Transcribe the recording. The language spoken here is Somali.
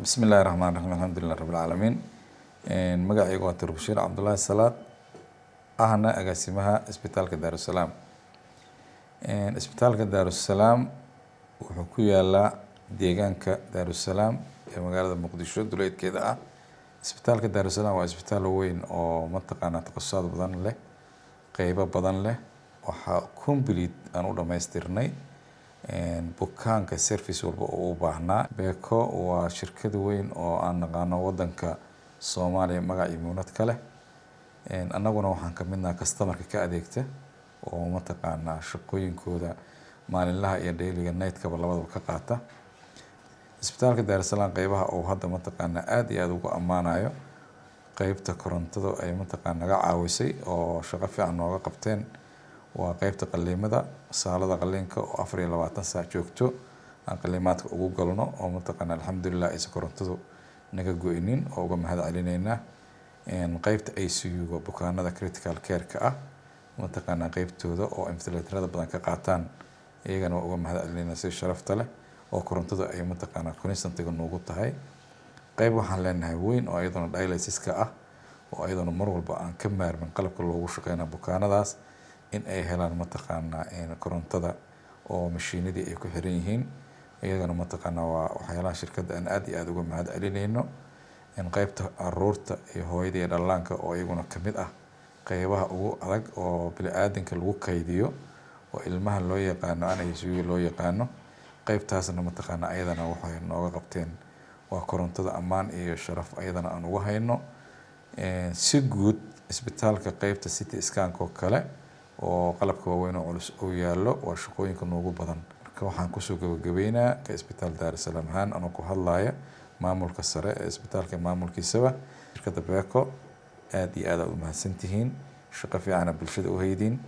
Bismi Illaahi Raxmaan Raxiim, alxamdulilah Rabbil Caalamiin. Magacaygu waa Dr. Bashiir Cabdullaahi Salaad, ahna agaasimaha Isbitaalka Daarusalaam. Isbitaalka Daarusalaam wuxuu ku yaalaa deegaanka Daarusalaam ee magaalada Muqdisho duleedkeeda ah. Isbitaalka Daarusalaam waa isbitaal weyn oo mataqaanaa takhasusaad badan leh, qeybo badan leh. Waxaa complete aan u dhamaystirnay bukaanka service walba oo u baahnaa. Beko waa shirkad weyn oo aan naqaano wadanka Soomaaliya, magac iyo muunad ka leh. Annaguna waxaan ka midnahay customerka ka adeegta oo mataqaanaa shaqooyinkooda maalinlaha iyo dailyga, nightkaba labadaba ka qaata. Isbitaalka Daarusalaam qeybaha uu hadda mataqaanaa aad iyo aad ugu ammaanayo, qeybta korontada ay mataqaana naga caawisay oo shaqo fiican nooga qabteen, waa qeybta qaliimada, saalada qaliinka oo 24 saac joogto aan qaliimaadka ugu galno, oo mataqaana alxamdulilah aysan korontadu naga go'inin oo uga mahad celineynaa. Qeybta ICU-ga, bukaanada critical care-ka ah mataqaanaa qeybtooda oo ventilatorada badan ka qaataan, iyagana waa uga mahad celineynaa si sharafta leh oo korontada ay mataqaanaa constantiga noogu tahay. Qeyb waxaan leenahay weyn oo iyaduna dialysis-ka ah, oo iyaduna mar walba aan ka maarmin qalabka loogu shaqeynayo bukaanadaas in ay helaan mataqaanaa korontada oo mashiinadii ay ku xiran yihiin. Iyagana mataqaanaa waa waxyaalaha shirkadda aan aad iyo aad uga mahad celineyno. Qeybta caruurta iyo hooyada iyo dhallaanka oo iyaguna kamid ah qeybaha ugu adag oo bini'aadanka lagu kaydiyo, oo ilmaha loo yaqaano NICU loo yaqaano, qeybtaasna mataqaanaa ayadana waxay nooga qabteen waa korontada, ammaan iyo sharaf ayadana aan ugu hayno. Si guud isbitaalka qeybta CT scan-ka oo kale oo qalabka waaweyn oo culus uu yaallo waa shaqooyinka noogu badan. Marka waxaan kusoo gabagabeynaa ka Isbitaal Daarusalaam ahaan, anoo ku hadlaya maamulka sare ee isbitaalka, maamulkiisaba, shirkadda Beko, aad iyo aad aad u mahadsantihiin, shaqo fiicana bulshada u haydiin.